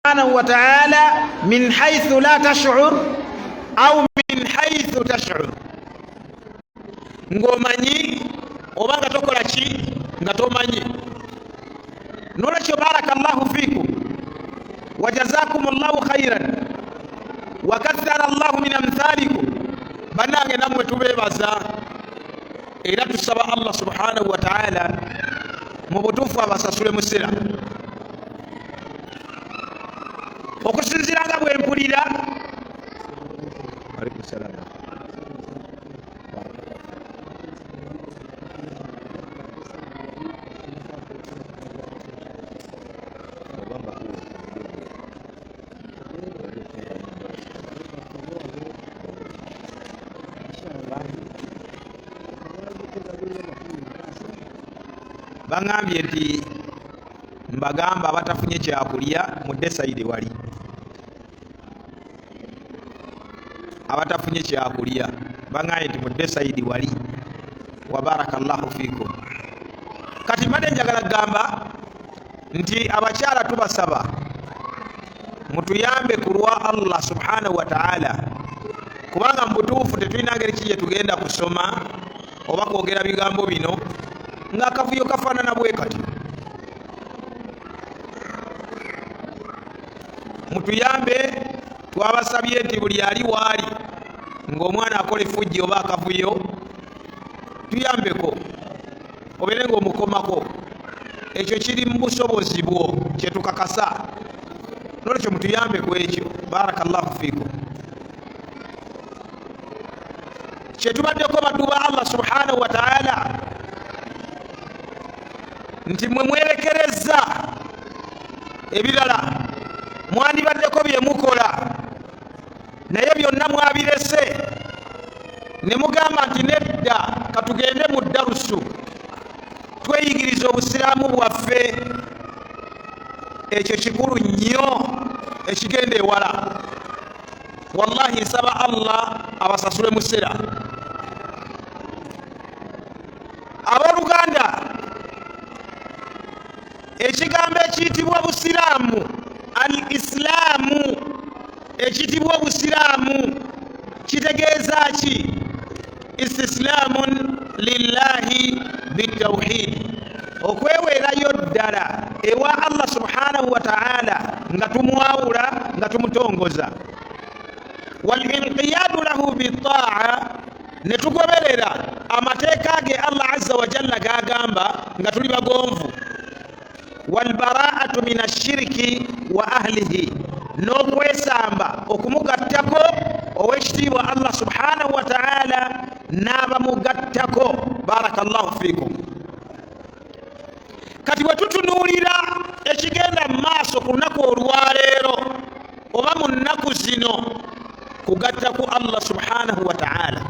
Subhanahu wa ta'ala min haythu la tash'ur au min haythu tash'ur, ng'omanyi oba nga tokola ki, nga tomanyi. Nolwekyo baraka llahu fikum wa jazakum llahu khairan wa kathara llahu min amthalikum. Bannange, nammwe tubeebaza era tusaba Allah subhanahu wa ta'ala mu butuufu abasasule musira. Okusinziira nga bwe mpulira, baŋambye nti mbagamba abatafunye kyakulya mudde sayidi wali, abatafunye kyakulya baŋambye nti mudde sayidi wali. Wa barakallahu fikum. Kati mbadde njagala kugamba nti abakyala tubasaba mutuyambe ku lwa Allah subhanahu wa ta'ala, kubanga mu butuufu tetulina ngeri ki gye tugenda kusoma oba kwogera bigambo bino ng'akavuyo kafaanana bwe kati. Mutuyambe, twabasabye nti buli ali waali ng'omwana akola effujjo oba akavuyo, tuyambeko obeere ng'omukomako. Ekyo kiri mu busobozi bwo, kyetukakasa. Nolwekyo mutuyambe ku ekyo. Barakallahu fikum. Kyetubaddeko baddu ba Allah subhanahu wa ta'ala nti mwe mwerekereza ebirala mwandibaddeko bye mukola, naye byonna mwabirese ne mugamba nti nedda, katugende mu ddarusu tweyigiriza obusiraamu bwaffe. Ekyo kikulu nnyo, ekigenda ewala. Wallahi nsaba Allah abasasule musera. Abooluganda, ekigambo ekiyitibwa busiraamu, al islaamu, ekiyitibwa obusiraamu kitegeeza ki? Istislaamun lillahi bitawhid, okweweerayo ddala ewa Allah subhanahu wa ta'ala nga tumwawula, nga tumutongoza. Wal inqiyadu lahu bitaa, ne tugoberera amateeka ge Allah azza wa jalla gagamba nga tuli bagonvu. Walbaraatu min ashiriki wa ahlihi, n'okwesamba okumugattako owekitiibwa Allah subhanahu wa ta'ala n'abamugattako. Barakallahu fikum. Kati bwe tutunuulira ekigenda mu maaso ku lunaku olwaleero oba mu nnaku zino, kugatta ku Allah subhanahu wa ta'ala.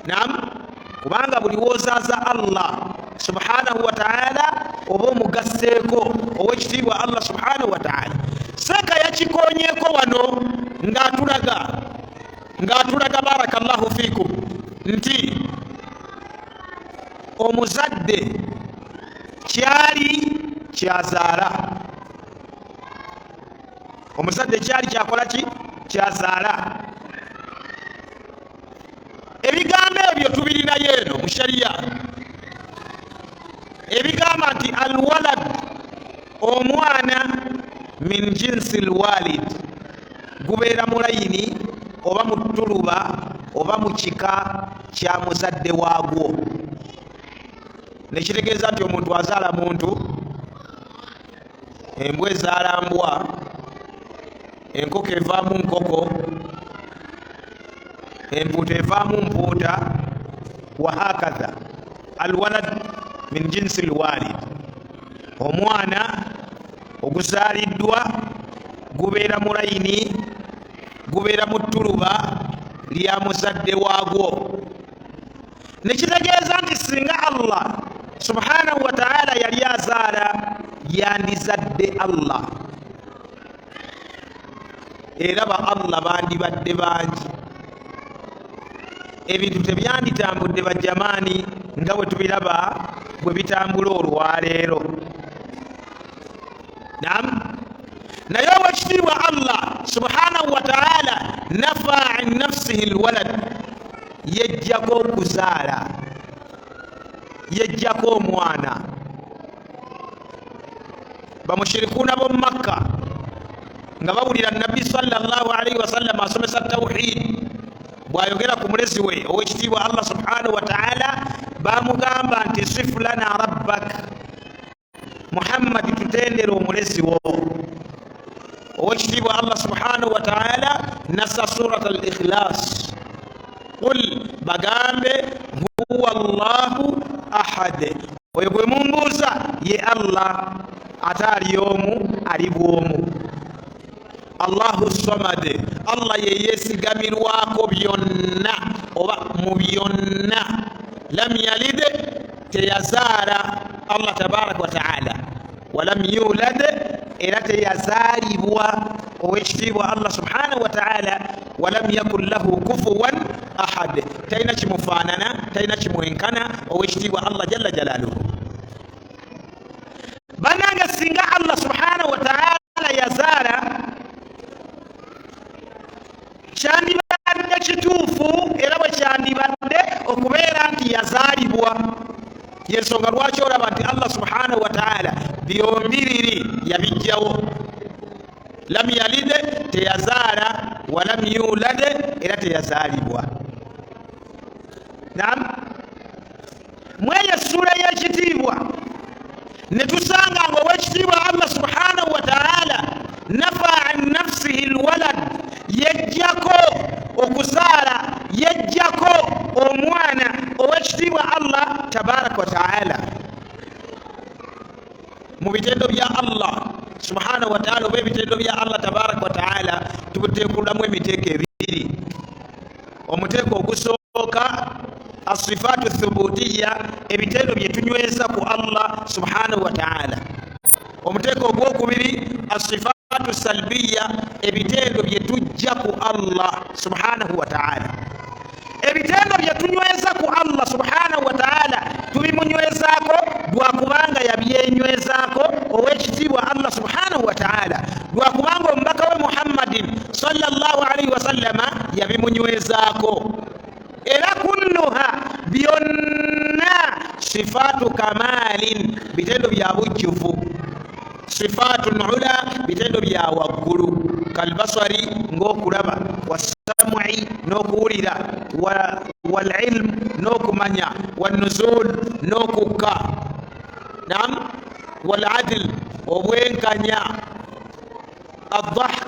Nam, kubanga buli wozaaza Allah subhanahu wa ta'ala oba omugasseeko owekitiibwa Allah subhanahu wa ta'ala. Seeka yakikonyeko wano ng'atulaga barakallahu fikum nti omuzadde kyali kyazaala, omuzadde kyali kyakola ki, kyazaala. Ebigambo ebyo tubirinayo eno mu shariya, ebigamba nti alwalad, omwana, min jinsi lwalid, gubeera mu layini oba mu ttuluba oba mu kika kya muzadde waagwo. Nekitegeeza nti omuntu azaala muntu, embwa ezaala mbwa, enkoko evaamu nkoko, empuuta evaamu mpuuta, wahakatha. Alwalad min jinsi lwalid, omwana oguzaaliddwa gubeera mu layini, gubeera mu ttuluba lya muzadde waagwo. Nekitegeeza nti singa Allah subhanahu wa ta'ala yali azaala, yandizadde Allah, era ba Allah bandibadde bangi, ebintu tebyanditambudde bajamaani nga bwe tubiraba bwe bitambula olwaleero. Nam, naye owekitiibwa Allah subhanahu wataala nafa an nafsihi lwalad, yejjako okuzaala, yejjako omwana. Bamushirikuuna b'omu Makka nga bawulira Nabbi sallallahu alaihi wasallam asomesa tawhid, bw'ayogera ku mulezi we owekitiibwa Allah subhanahu wataala, bamugamba nti sif lana rabbak Muhammadi, tutendere omulezi wo. Owekitiibwa Allah subhanahu wataala nassa Surat al Ikhlas, qul, bagambe, huwa Allahu ahad, oyo gwe mumbuuza ye Allah, ate ali omu, ali bwomu. Allahu Samad, Allah yeyesigamirwako byonna oba mu byonna. Lam yalid, teyazaala Allah tabaraka wataala, walam yulad, era teyazaalibwa owekitiibwa Allah subhanahu wataala, walam yakun lahu kufuwan ahad, talina kimufaanana, talina kimwenkana owekitiibwa Allah jalla jalaluhu. Bannange, singa Allah subhanahu wataala yazaala, kyandibadde kituufu era bwe kyandibadde okubeera nti yazaalibwa. Yensonga lwaki olaba nti Allah subhanahu wataala byombiriri yabijjawo: lam yalide, teyazaala, walam yulade, era teyazaalibwa. Nam, mweyo essuula y'ekitiibwa ne tusanga nga owekitiibwa Allah subhanahu wataala nafa an nafsihi lwalad, yejjako okuzaala, yejjako omwana owekitiibwa Allah tabaraka wataala. Mu bitendo bya Allah subhanahu wataala oba ebitendo bya Allah tabaraka wataala, tubuteekulamu emiteeko ebiri. Omuteeko ogusooka, asifaatu thubutiya, ebitendo byetunyweza ku Allah subhanahu wataala. Omuteeko ogwokubiri, asifaatu salbiya, ebitendo byetujja ku Allah subhanahu wataala. Ebitendo byetunyweza ku Allah subhanahu wataala tubimunywezaako lwakubanga yabyenywezaako owekitiibwa Allah subhanahu wataala, lwakubanga omubaka we Muhammadin sallallahu alaihi wasallama yabimunywezaako. Era kulluha, byonna, sifaatu kamalin, bitendo bya bujjuvu, sifaatun ula, bitendo bya waggulu, kalbasari, ng'okulaba, wasamui, n'okuwulira, walilmu, n'okumanya, wanuzul, n'okukka, nam, waladil, obwenkanya, adahk,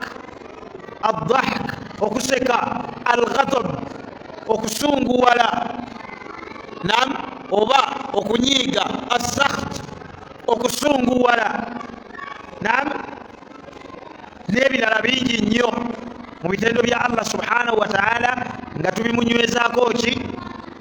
adahk, okuseka, alghadab, okusunguwala, nam, oba okunyiiga, assakht, okusunguwala, nam, n'ebirala bingi nnyo mu bitendo bya Allah subhanahu wataala nga tubimunywezaako ki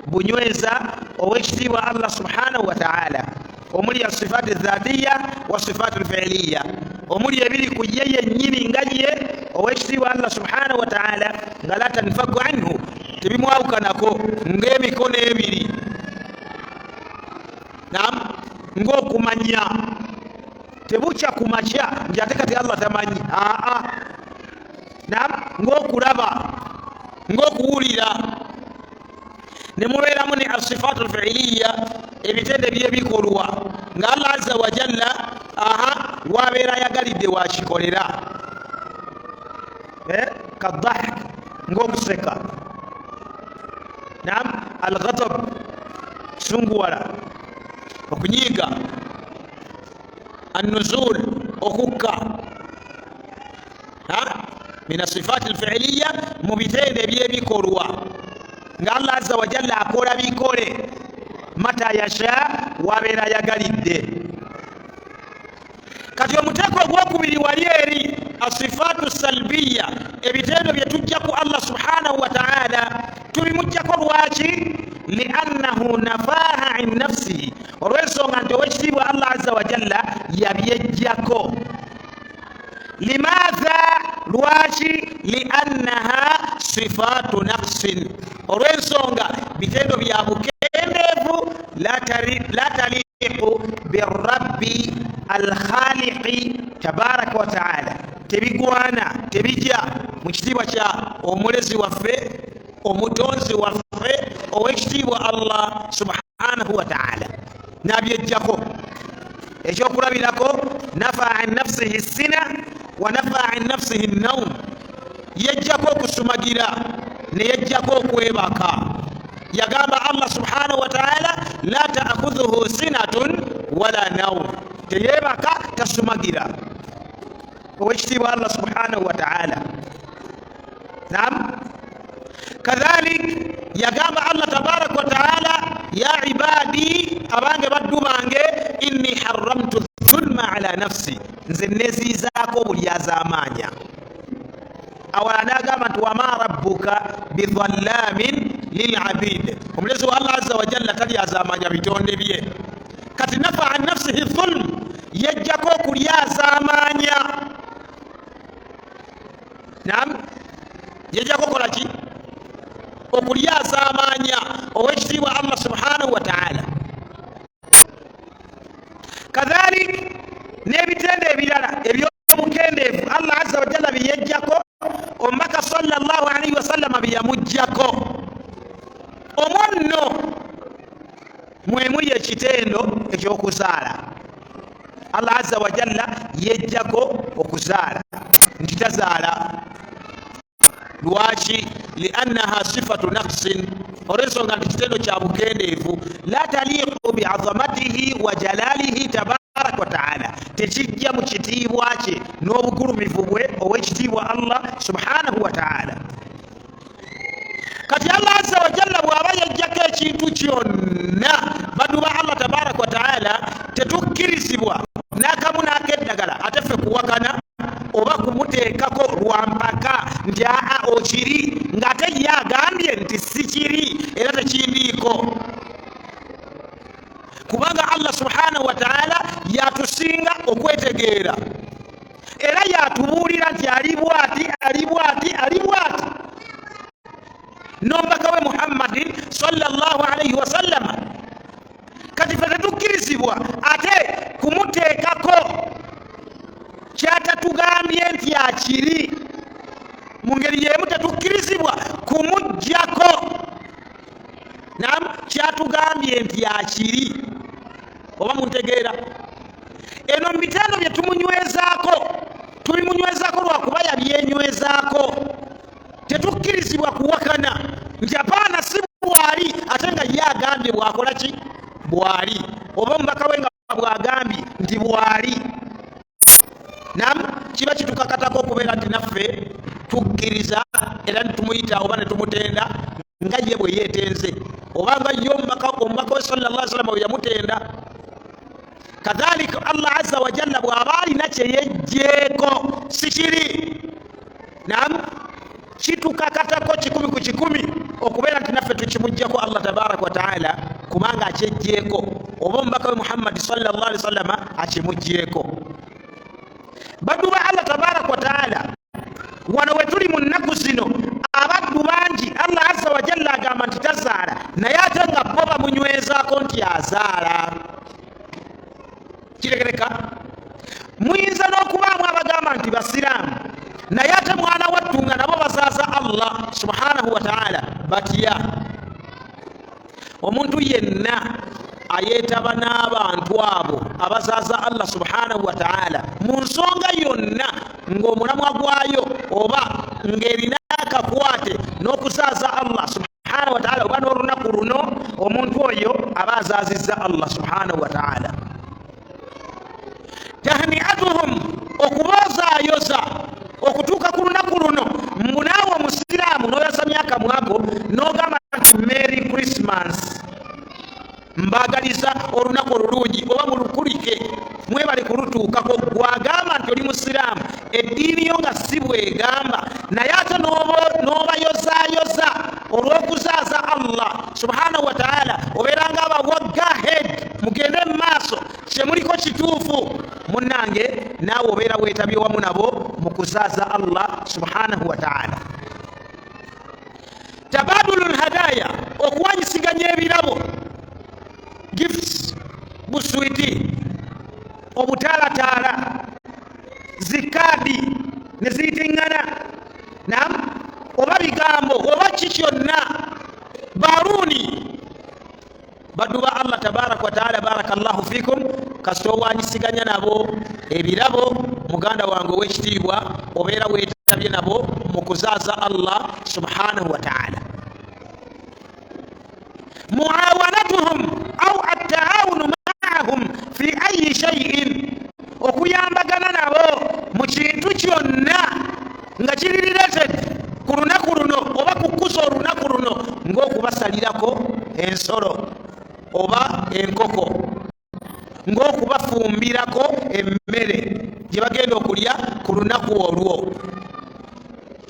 bunyweza owekitiibwa Allah subhanahu wataala, omuli asifaati dhatiya wa sifaati lfiiliya, omuli ebiri ku ye yennyini nga ye owekitiibwa Allah subhanahu wataala, nga la tanfaku anhu, tebimwawukanako, ng'emikono ebiri, nam, ng'okumanya. Tebukya ku makya nti ate kati Allah tamanyi. Aa, nam, ng'okulaba, ng'okuwulira. Ne mubeeramu ne asifaatu lfiiliya, ebitende byebikolwa, nga Allah azza wajalla aha wabeera ayagalidde wakikolera, kadahk, ng'okuseka, nam, alghadab, sunguwala, okunyiiga, annuzul, okukka, min asifaati lfiiliya, mu bitende ebyebikolwa nga Allah azza wajalla akola bikole mata yasha, wabeera ayagalidde. Kati omuteeko ogwokubiri wali eri asifaatu salbiya, ebitendo byetujja ku Allah subhanahu wataala. Tubimugjako lwaki? Liannahu nafaha an nafsihi, olw'ensonga nti owekitiibwa Allah azza wajalla yabyejjako. Limaatha, lwaki? Liannaha sifaatu naqsin, olw'ensonga bitendo bya bukendeevu, la taliqu birabbi alkhaliqi tabaraka. wataala, tebigwana, tebijja mu kitiibwa kya omulezi waffe, omutonzi waffe owekitiibwa Allah subhanahu wataala, nabyejjako. Ekyokulabirako, nafa an nafsihi sina wa nafa an nafsihi naum, yejjako okusumagira neyejjako okwebaka. Yagamba Allah subhanahu wataala, la taakhudhuhu sinatun wala naum, teyebaka, tasumagira owekitiibwa Allah subhanahu wataala. Nam, kadhalik yagamba Allah tabaraka wataala, ya ibadi, abange baddu bange, inni haramtu dhulma ala nafsi, nze neziizaako obulyazaamaanya. Awala nagamba nti wama rabbuka bidhallamin lilabid, omulezi wa Allah azza wajalla talyazamanya bitonde bye. Kati nafa an nafsihi dhulm, yejjako okulyazamanya. Nam, yejjako kolaki? Okulyazamanya owekitiibwa Allah subhanahu wataala. Kadhalik n'ebitendo ebirala ebyobukendeevu Allah azza wajalla byeyejjako, omubaka sallallahu alaihi wasallama byeyamugjako. Omwo nno mwemuli ekitendo ekyokuzaala. Allah azza wajalla yejjako okuzaala, nti tazaala. Lwaki? Liannaha sifatu naqsin, olwensonga nti kitendo kya bukendeevu, la taliqu biazamatihi wa jalalihi tabaraka wataala, tekijja mu kitiibwa kye n'obugulumivu bwe owekitiibwa Allah subhanahu wataala. Kati Allah azza wajalla bw'aba yajjako ekintu kyonna, baddu ba Allah tabaraka wataala, tetukkirizibwa n'akamu n'akeddagala ate ffe kuwakana oba kumuteekako lwampaka nti aa okiri, ng'ate ye agambye nti si kiri era tekindiiko, kubanga Allah subhanahu wataala yatusinga okwetegeera era yatubuulira nti ali bwati, ali bwati, ali bwati, n'omubaka we Muhammadin sallallahu alaihi wasallama. Kati fe tetukkirizibwa ate kumuteekako kyatatugambye nti akiri. Mu ngeri yemu tetukkirizibwa kumuggyako nam kyatugambye nti akiri. Oba muntegeera? Eno mu bitendo bye tumunywezaako, tubimunywezaako lwakuba yabyenywezaako. Tetukkirizibwa kuwakana nti apaana si bwali, ate nga ye agambye bwakola ki bwali, oba omubaka we nga bwagambye nti bwali. Nam, kiba kitukakatako okubeera nti naffe tukkiriza era netumuyita oba netumutenda nga ye bwe yeetenze, oba nga ye omubaka we sallallahu alaihi wasallam bwe yamutenda. Kadhalika Allah azza wajalla bw'aba alina kyeyejjeeko si kiri, nam, kitukakatako 100 ku 100 okubeera nti naffe tukimuggyako Allah tabaraka wataala, kubanga akyejjeeko, oba omubaka we Muhammadi sallallahu alaihi wasallama akimuggyeko. Baddu ba Allah tabaraka wataala, wano we tuli mu nnaku zino, abaddu bangi Allah azza wajalla agamba nti tazaala, naye ate nga bo bamunywezaako nti azaala. Kirekereka, muyinza n'okubaamu abagamba nti basiraamu, naye ate mwana wattu nga nabo bazaaza Allah subhanahu wataala. Batya? Omuntu yenna ayeetaba n'abantu abo abazaaza Allah subhanahu wataala mu nsonga yonna ng'omulamwa gwayo oba ng'erina akakwate n'okusaaza Allah subhanahu wataala oba n'olunaku luno, omuntu oyo aba azaazizza Allah subhanahu wataala. Tahniatuhum, okuboozaayoza okutuuka ku lunaku luno, mbu naawe omusiraamu n'oyasamya akamwako n'ogamba nti merry Christmas, mbaagaliza olunaku olulungi oba mulukulike, mwebale kulutuukako. Gwagamba nti oli musiraamu, eddiini yo nga si bwegamba, naye ate n'obayozaayoza olw'okuzaaza Allah subhanahu wataala, obeera nga abawa gahead, mugende mu maaso, kyemuliko kituufu. Munnange, naawe obeera weetabye wamu nabo mu kuzaaza Allah subhanahu wataala. Tabadulu lhadaya, okuwanyisiganya ebirabo, gifts, buswiti, obutaalataala, zikadi. Ne ziyitiŋŋana nam, oba bigambo oba ki kyonna, baruuni. Baddu ba Allah tabaraka wataala, barakallahu fikum, kasita owanyisiganya nabo ebirabo, muganda wange owekitiibwa, obeera weetabye nabo mu kuzaaza Allah subhanahu wataala. Muawanatuhum au attaawunu maahum fi ayi shaiin, okuyambagana nabo mu kintu kyonna nga kiri related ku lunaku luno oba kukuza olunaku luno, ng'okubasalirako ensolo oba enkoko, ng'okubafumbirako emmere gye bagenda okulya ku lunaku olwo,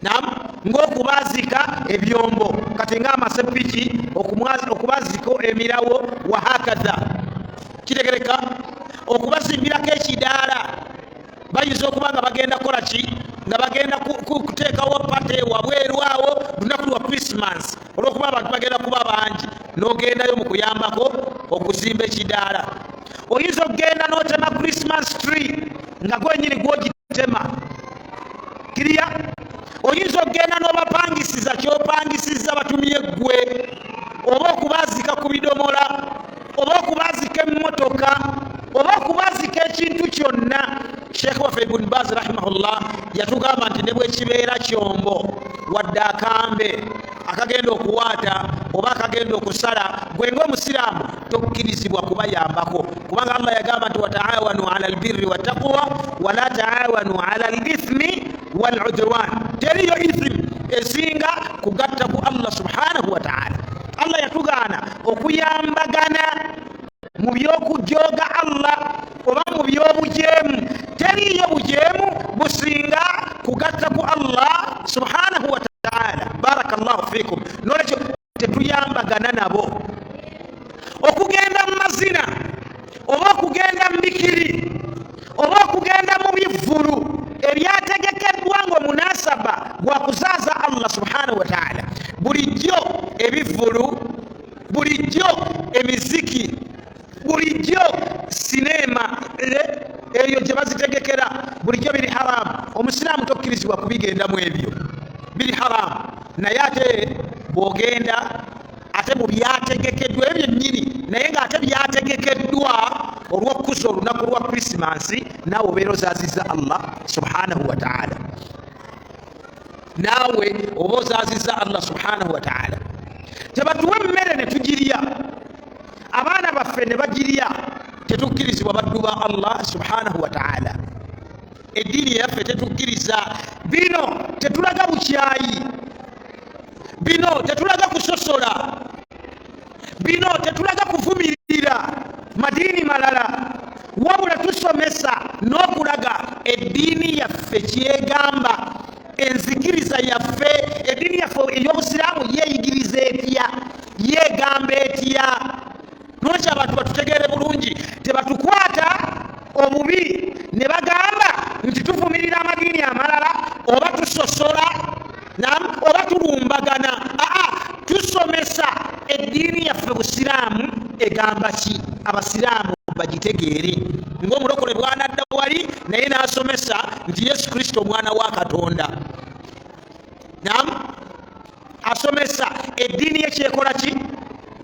nam, ng'okubazika ebyombo, kati ng'amasepiki, okubazika emirawo, wahakatha. Kitegereka? Okubazimbirako ekidaala, bayinza okuba nga bagenda kukola ki, nga bagenda kuteekawo party wabweru awo lunaku lwa Christmas, olwokuba abantu bagenda kuba bangi, n'ogendayo mu kuyambako okuzimba ekidaala. Oyinza okugenda n'otema Christmas tree nga gwenyini gwogitema kiriya. Oyinza okugenda n'obapangisiza kyopangisiza batumye ggwe, oba okubazika ku bidomola, oba okubazika emmotoka, oba okubazika ekintu kyonna. Sheekh waffe Ibuni Baz rahimahullah yatugamba nti ne bwekibeera kyombo, wadde akambe akagenda okuwaata oba akagenda okusala, gwe ngaomusiraamu tokkirizibwa kubayambako, kubanga Allah yagamba nti wataawanu ala albirri wattaqwa wala taawanu ala alithmi waludwan. Teriyo ithm esinga kugatta ku Allah subhanahu wataala. Allah yatugaana okuyambagana mu byokujoga Allah oba mu byobujeemu. Teriyo bujeemu businga kugatta ku Allah subhanahu wataala. Barakallahu fikum. Nolwekyo tetuyambagana nabo. Okugenda mu mazina oba okugenda mu bikiri oba okugenda mu bivvulu ebyategekeddwa nga omunasaba gwa kuzaaza Allah subhanahu wataala, bulijjo ebivvulu, bulijjo emiziki, bulijjo sineema eyo gye bazitegekera, bulijjo biri haramu. Omusiraamu tokkirizibwa kubigendamu, ebyo biri haramu. Naye ate bw'ogenda ate mu byategekeddwa ebyo nnyini, naye ng'ate byategekeddwa olw'okukuza olunaku lwa Krisimansi, naawe obeera ozaazizza Allah subhanahu wataala. Naawe oba ozaazizza Allah subhanahu wataala. Tebatuwa emmere ne tugirya, abaana baffe ne bagirya, tetukkirizibwa, baddu ba Allah subhanahu wataala. Eddiini eyaffe tetukkiriza bino. Tetulaga bukyayi bino, tetulaga kusosola bino, tetulaga kuvumirira madiini malala, wabula tusomesa n'okulaga eddiini yaffe kyegamba, enzikiriza yaffe. Eddiini yaffe ey'obusiraamu yeeyigiriza etya, yeegamba etya? Lwaki abantu batutegeere bulungi, tebatukwata obubi ne bagamba nti tuvumirira amadiini amalala oba tusosola nam, oba tulumbagana? Aa, tusomesa eddiini yaffe busiraamu egamba ki, abasiraamu bagitegeere, ng'omulokole bwanadda wali naye n'asomesa nti Yesu Kristo omwana wa Katonda. Nam, asomesa eddiini ye kyekola ki,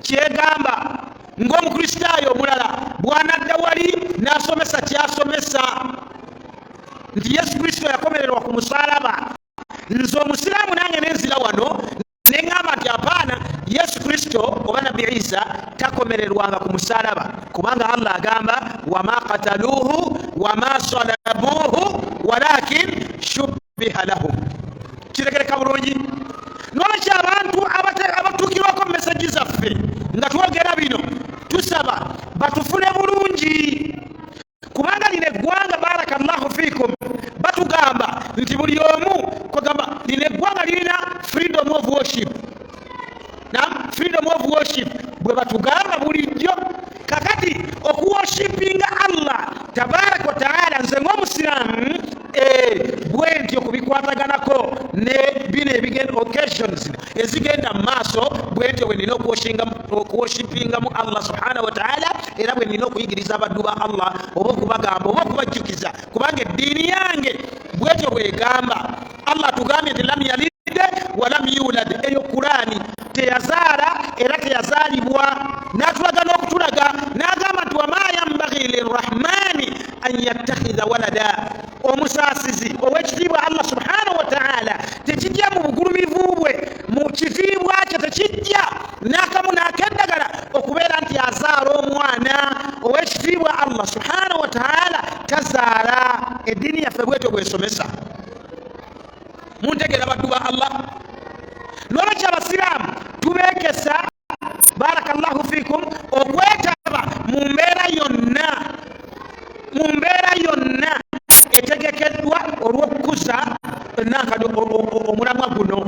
kyegamba, ng'omukristaayo omulala bwanadda wali n'asomesa kyasomesa nti Yesu Kristo yakomererwa ku musalaba. Nze omusiraamu nange nenzira wano neŋŋamba nti apaana, Yesu Kristo oba Nabbi Isa takomererwanga ku musalaba, kubanga Allah agamba wama kataluuhu wama salabuuhu walakin shubbiha lahum. Kirekereka bulungi? Nolwekyo abantu abatuukirwako meseji zaffe nga twogera bino, tusaba batufune bulungi, kubanga lino eggwanga, barakallahu fikum, batugamba nti buli omu kwegamba lino eggwanga lirina freedom of worship. Nam, freedom of worship bwe batugamba bulijjo. Kakati okuworshipinga Allah tabaraka wataala, nze ngaomusiraamu bwe ntyo kubikwataganako ne bino ebigenda, occasions ezigenda mu maaso, bwe ntyo bwe nina okuworshipingamu Allah subhanahu wataala, era bwe nina okuyigiriza abaddu ba Allah oba okubagamba oba okubajjukiza, kubanga eddiini yange bwetyo. Bwetyo bwegamba. Allah atugambye nti lam yalid walam yulad. Eyo Kurani, teyazaala era teyazaalibwa. N'atulaga n'okutulaga n'agamba nti wama yambagi lirrahmani an yattakhidha walada. Omusaasizi ow'ekitiibwa Allah subhanahu wataala tekijja mu bugulumivu bwe, mu kitiibwa kye, tekijja n'akamu n'akeddagala okubeera nti azaala omwana. Ow'ekitiibwa Allah subhanahu wataala tazaala. Eddiini yaffe bwetyo bwesomesa. Muntegeera, baddu ba Allah? Nolwekyo abasiraamu tubeekesa, barakallahu fikum, okwetaba mu mbeera yonna, mu mbeera yonna etegekeddwa olw'okukuza enankadi omulamwa guno,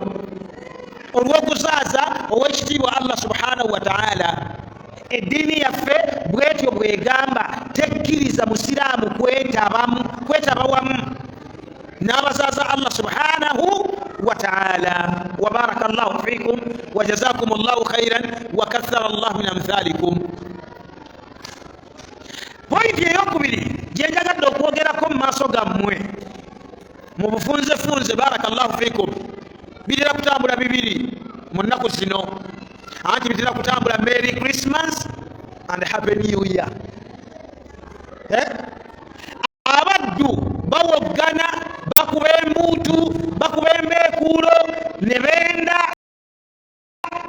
olw'okuzaaza ow'ekitiibwa Allah subhanahu wataala. Eddiini yaffe bwetyo bwegamba, tekkiriza musiraamu kwetaba wamu n'abazaaza Allah subhanahu wataala. Wabaraka llahu fikum wajazakum llahu khairan wakathara llahu min amthalikum. Pointi eyokubiri gyenjagadde okwogerako mu maaso gammwe mu bufunzefunze, barakallahu fikum, bitera kutambula bibiri mu nnaku zino, anti bitera kutambula Merry Christmas and Happy New Year. Eh? Abaddu bawoggana, bakuba embuutu, bakuba embeekuulo, ne benda,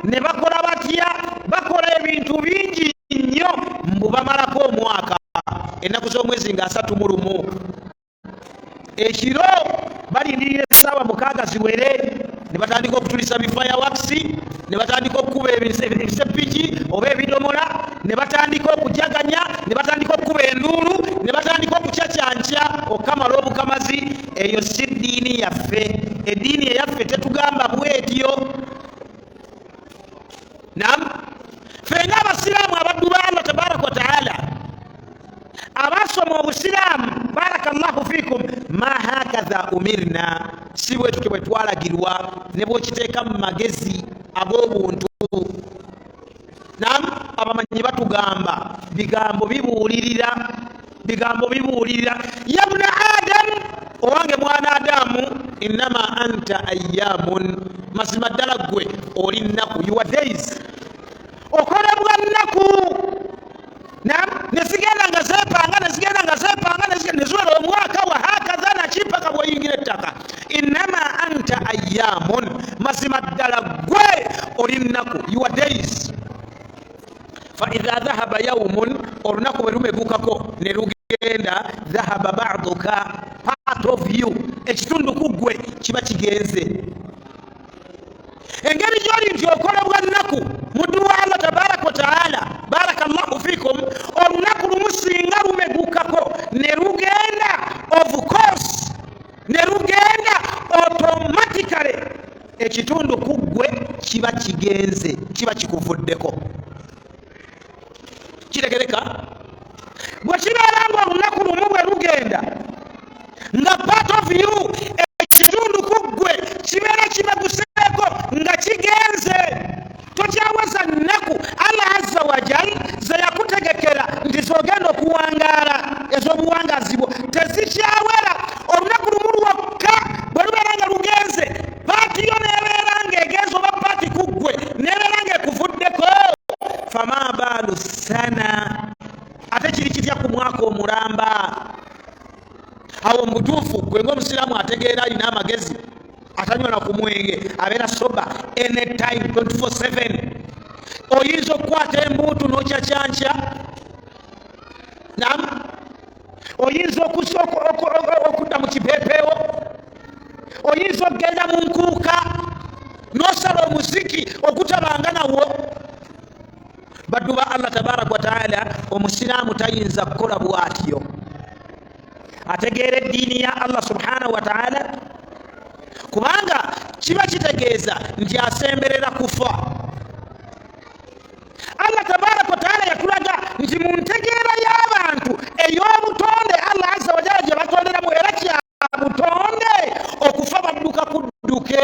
ne bakola batya, bakola ebintu bingi nnyo mbu bamalako omwaka. Ennaku z'omwezi nga 31 ekiro balindirira essaawa 6 ziwere ne batandika okutulisa bifireworks, ne batandika okukuba ebisepiki oba ebidomola, ne batandika okujaganya, ne batandika okukuba enduulu, ne batandika okucacyanca okukamala obukamazi. Eyo si ddiini yaffe. Eddiini eyaffe tetugamba bwetyo. Nam ffe nga abasiraamu, abaddu ba Allah tabaraka wataala, abasoma obusiraamu, barakallahu fikum, ma hakatha umirna, si bwe tutyo bwe twalagirwa. Ne bwokiteeka mu magezi ag'obuntu, nam abamanyi batugamba bigambo bibuulirira, bigambo bibuulirira. Yabuna Adamu, owange mwana Adamu, innama anta ayamun, mazima ddala ggwe oli nnaku, your days, okolebwa nnaku. Nam nezigenda nga zepanga, nezigenda nga zepanga, neziwera omwaka, wahakaza nakipaka bwoyingira ettaka. Innama anta ayamun, mazima ddala ggwe oli nnaku, your days. Faidha dhahaba yaumun, olunaku bwe lumegukako ne lugenda, dhahaba baduka, part of you, ekitundu ku ggwe kiba kigenze. Engeri gyoli nti okolebwa nnaku, muddu wa Allah tabaraka wataala, barakallahu fikum, olunaku lumu singa lumegukako ne lugenda, of course ne lugenda, automatically ekitundu ku ggwe kiba kigenze, kiba kikuvuddeko. Kitegereka? Bwe kibeera nga olunaku lumu bwe lugenda nga part of you, ekitundu ku ggwe kibeera kibaguseeko nga kigenze, tokyawaza nnaku Allah azza wajal ze yakutegekera nti zogenda okuwangaala, ez'obuwangazi bwo tezikyawera. Olunaku lumu lwokka bwe lubeera nga lugenze, part yo nebeera ng'egenze, oba part ku ggwe nebeera ng'ekuvuddeko, fama baalu sana, ate kiri kitya ku mwaka omulamba? Awo mubutuufu gwe ngaomusiraamu ategeera, alina amagezi, atanywa na ku mwenge, abeera sober anytime 24/7, oyinza okukwata embuutu n'okyakyankya? Nam oyinza okudda mu kipeepeewo? Oyinza okugenda mu nkuuka n'osala omuziki ogutabanga nawo? Baddu ba Allah tabaraka wataala, omusiraamu tayinza kukola bwatyo ategeera eddiini ya Allah subhanahu wataala, kubanga kiba kitegeeza nti asemberera kufa. Allah tabaraka wataala yatulaga nti mu ntegeera y'abantu ey'obutonde Allah azza wajala gye batonderamu, era kya butonde okufa badduka kudduke.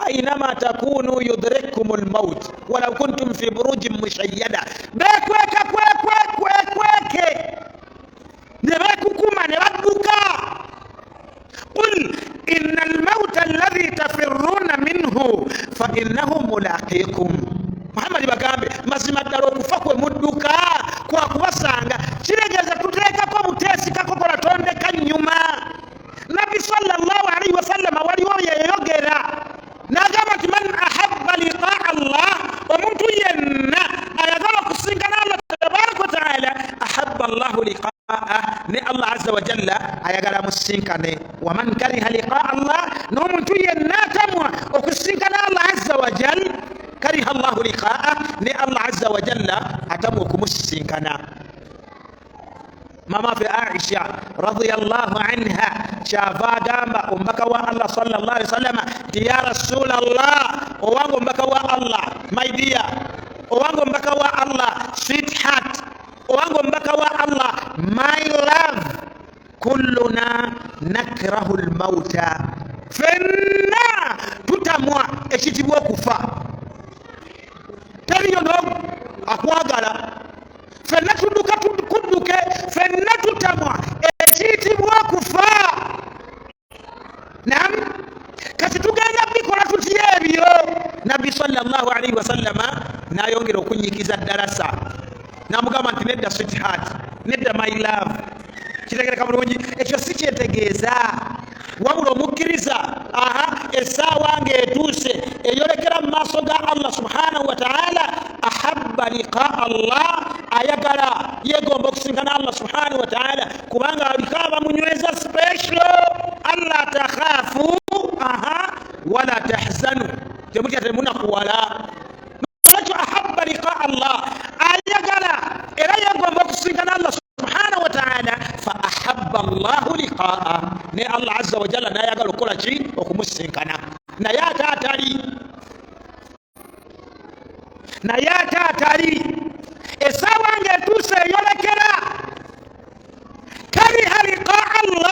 Ainama takunu yudrikkum lmaut walau kuntum fi burujin mushayyada. Bekweka kwekwekweke ne bekukuma ne badduka. Qul Inna almauta alladhi tafirruna minhu fa innahu mulaqikum. Muhammadi bagambe, mazima ddala okufa kwe mudduka kwakubasanga. Kiregeeza tuteekako buteesi kakokola tondeka nnyuma. Nabbi sallallahu alaihi wasallama waliwo yeyogera n'agamba nti man ahabba liqaa Allah, omuntu yenna ayagala okusinkana Allah tabaraka wataala, ahabba Allahu liqaah, ne Allah azza wajalla ayagala musinkane. Waman kariha liqaa Allah, n'omuntu yenna atamwa okusinkana Allah azza wajal, kariha Allahu liqaah, ne Allah azza wajalla atamwa okumusisinkana. Mama fe Aisha radiyallahu anha kyava agamba omubaka wa Allah sallallahu alaihi wasallama nti ya Rasulallah, owange omubaka wa Allah, my dear, owange omubaka wa Allah, sweetheart, owange omubaka wa Allah, my love, kulluna nakrahu lmauta, fenna tutamwa ekitibwa okufa, teriyo nogu akwagala, fenna tudduka kudduke, fenna tutamwa ekiyitibwa okufa. Nam kati tugenda bikola tutya ebyo? Nabbi sallallahu alaihi wasallama nayongera okunyikiza ddalasa, namugamba nti nedda sweetheart, nedda my love. Kitegereka bulungi, ekyo si kyetegeeza, wabula omukkiriza aha essaawa ng'etuuse eyolekera mu maaso ga Allah subhanahu wa taala, ahabba liqaa Allah, ayagala yegomba okusinkana Allah subhanahu wa taala, kubanga aliko abamunyweza special. Allah takhafu aha wala tahzanu, temutya temunakuwala. Nolwekyo ahabba liqaa Allah, ayagala era yegomba okusinkana Allah subhanahu wa taala, fa ahabba Allahu liqaa, ne Allah azza wajalla nayagala okukola ki? Okumusinkana. Naye ate atali, naye ate atali, essaawa ng'etuuse eyolekera, kariha liqaa Allah,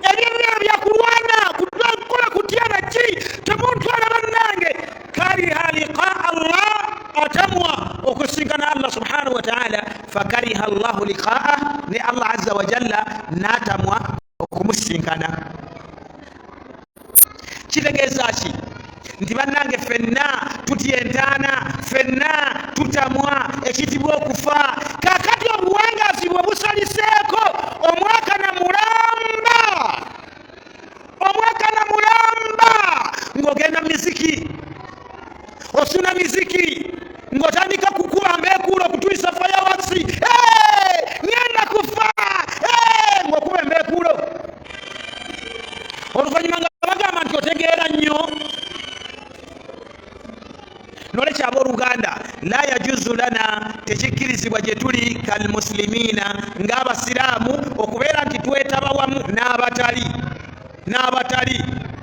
ebyo byona byakulwana kukola kutya naki, temuntwala bannange. Kariha liqaa Allah, atamwa okusinkana Allah subhanahu wa taala, fakariha Allahu liqaah, ne Allah azza wajalla n'atamwa okumusinkana. Kitegeeza ki? Nti bannange ffenna tutya entaana, ffenna tutamwa ekitibwa okufa. Kakati obuwangaazi bwe busaliseeko omwaka na mulamba, omwaka na mulamba ng'ogenda miziki, osuna miziki, ng'otandika kukuba mbeekuula okutulisa fireworks, ngenda kufa, ng'okuba embeekuulo, oluvannyuma nga bagamba nti otegeera nnyo. Nolwekyo abooluganda, la yajuzu lana, tekikkirizibwa gye tuli kalmuslimiina, ng'abasiraamu, okubeera nti twetaba wamu n'abatali, n'abatali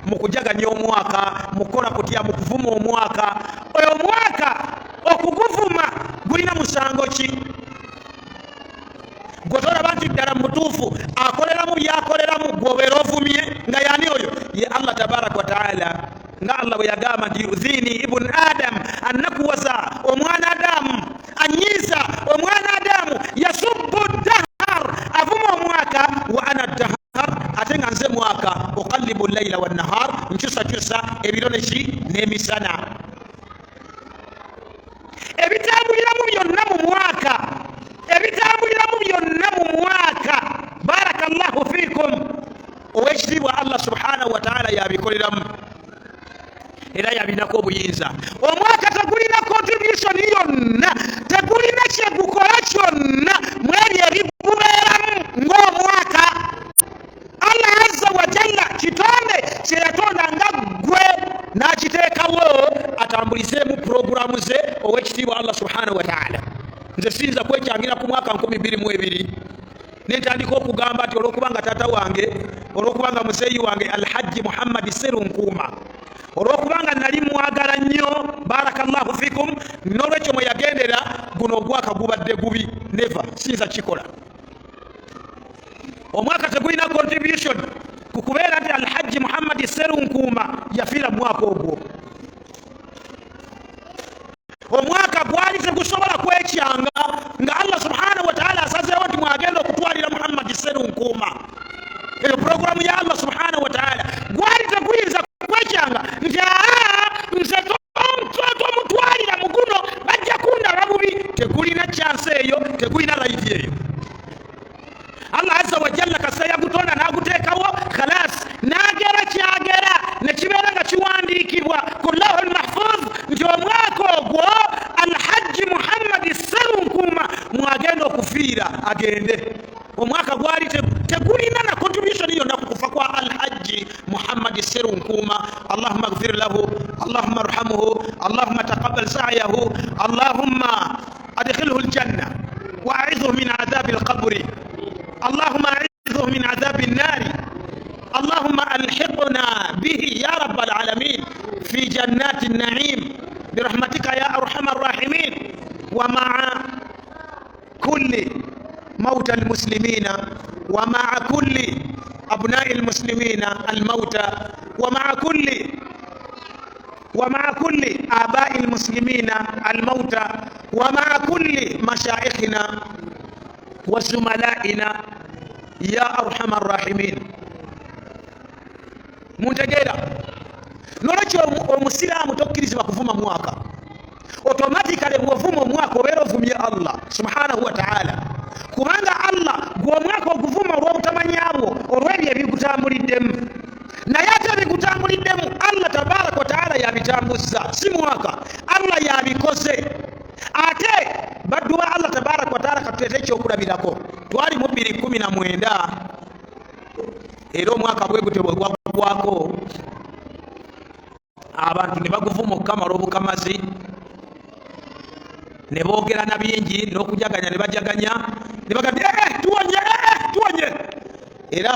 mu kujaganya omwaka, mu kukola kutya, mu kuvuma omwaka. Oyo omwaka okuguvuma gulina musango ki? Gwe tolaba nti ddala mu butuufu akoleramu byakoleramu gwobeera ovumye nga yani oyo ye Allah tabaraka wataala, nga Allah bwe yagamba nti yudhini ibun Adam, annakuwaza omwana Adamu, anyiiza omwana Adamu, yasubbu dahar, avuma omwaka, wa ana dahar, ate nga nze mwaka, uqallibu llaila wannahar, nkyusakyusa ebiro neki n'emisana. Ebitambuliramu byonna mu mwaka, ebitambuliramu byonna mu mwaka, barakallahu fikum, owekitiibwa Allah subhanahu wataala yabikoleramu era yabinako obuyinza. Omwaka tegulina contribution yonna, tegulina kyegukola kyonna mwebyo ebigubeeramu ng'omwaka. Allah azza wajalla kitonde kyeyatonda nga ggwe n'akiteekawo atambulizeemu puroguramu ze owekitiibwa Allah subhanahu wataala. Nze siyinza kwekyangira ku mwaka 2002 nentandika okugamba nti olwokubanga taata wange, olwokubanga muzeeyi wange Alhajji Muhammadi Serunkuuma, olwokubanga nali mwagala nnyo, barakallahu fikum, nolwekyo mwe yagendera guno ogwaka gubadde gubi. Neva, siyinza kikola. Omwaka tegulina contribution ku kubeera nti Alhajji Muhammadi Serunkuuma yafiira mu mwaka ogwo. Omwaka gwali tegusobola kwekyanga nga Allah subhanahu wataala asazeewo nti mwagenda okutwalira Muhammadi Serunkuuma. Eyo puroguramu ya Allah subhanahu wataala. Gwali Agende. Omwaka gwali tegulina na contribution yonna ku kufa kwa Alhajji Muhammadi Serunkuuma. Allahumma gfir lahu, allahumma arhamhu, allahumma taqabbal sa'yahu, allahumma adkhilhu aljanna wa a'idhuhu min adhabi alqabri, allahumma a'idhuhu min adhabi nnari, allahumma alhiqna bihi ya rabbal alamin fi jannati nnaim birahmatika ya arhamar rahimin, wa ma'a kulli موتى المسلمين، ومع كل أبناء المسلمين الموتى، ومع كل آباء المسلمين الموتى، ومع كل مشايخنا وزملائنا يا أرحم الراحمين. Muntegeera? Nolwekyo omusiraamu tokkirizibwa kuvuma mwaka. Automatically bwovuma omwaka, obeera ovumye Allah subhanahu wa taala, kubanga Allah gwe omwaka oguvuma olw'obutamanyabwo, olw'ebyo ebigutambuliddemu. Naye ate ebigutambuliddemu, Allah tabaraka wataala yabitambuza, si mwaka. Allah yabikoze. Ate baddu ba Allah tabaraka wataala, katuteete ekyokulabirako. Twali mu 219, era omwaka bwe gutyo bwe gwaggwako, abantu ne baguvuma okukamala obukamazi, ne boogera na bingi n'okujaganya, ne bajaganya ne bagamba, "Eh, tuwonye, eh, tuwonye." Era